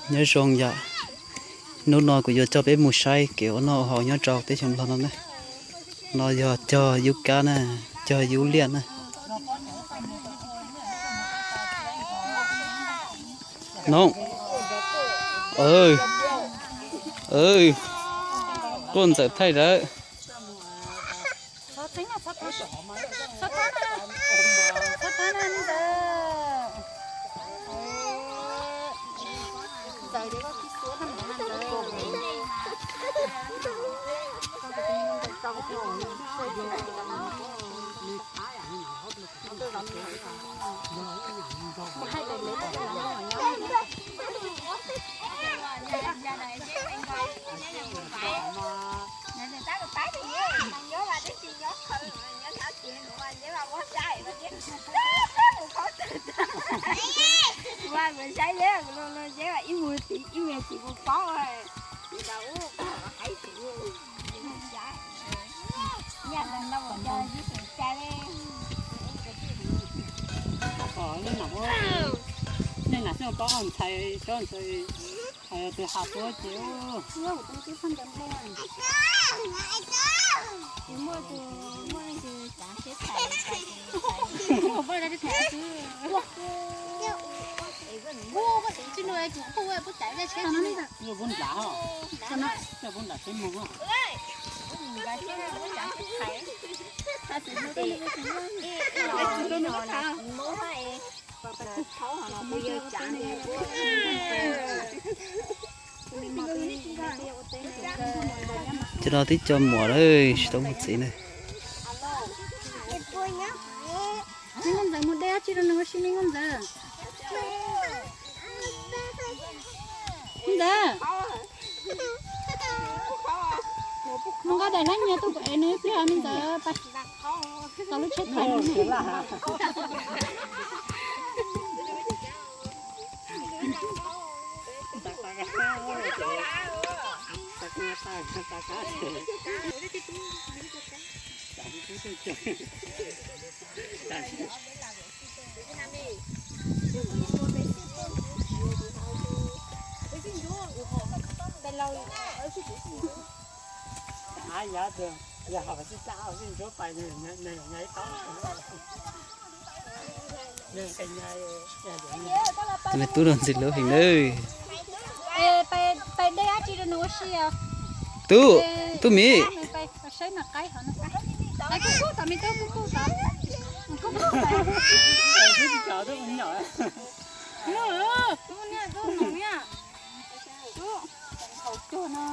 Nyob zoo yom, hnub no kuv yuav coj peb mus saib kev ua noj ua haus nyob rau teb chaws Nplog no na. No yog cog yub kab na, cog yub liaj na. No, quaj ntxawm thaij lawm. Ua kuv saib yeb kuv los yeb ib mus tim ib mus tim kuv paub. Ib yam ntawd ntau ntau yus xum cai li. Nej nam xwb paub ntxhais tsob ntxhais, tus has tuab ces. Pub nram, pub nram tsev mus. Cov no twb cov muam lawm, tsis tau mus txiv na. Me Nkauj Ntxawm mus de dab tsi rau nws ua si me Nkauj Ntxawm? Nkauj Ntxawm, mus nqa daim hlab nyias tuaj kuv ev nws xwb os me Ntxawm. Tau lub tsheb thaiv no. Tus me tub no ntxim hlub heev nawb. Pais de dab tsi rau nws ua si os? Tub, tub Mim. Saib mas qaib hov no. Kuj kuj tom me tub kuj kuj tom. Kuj kuj tom. Tub, haus cuag no.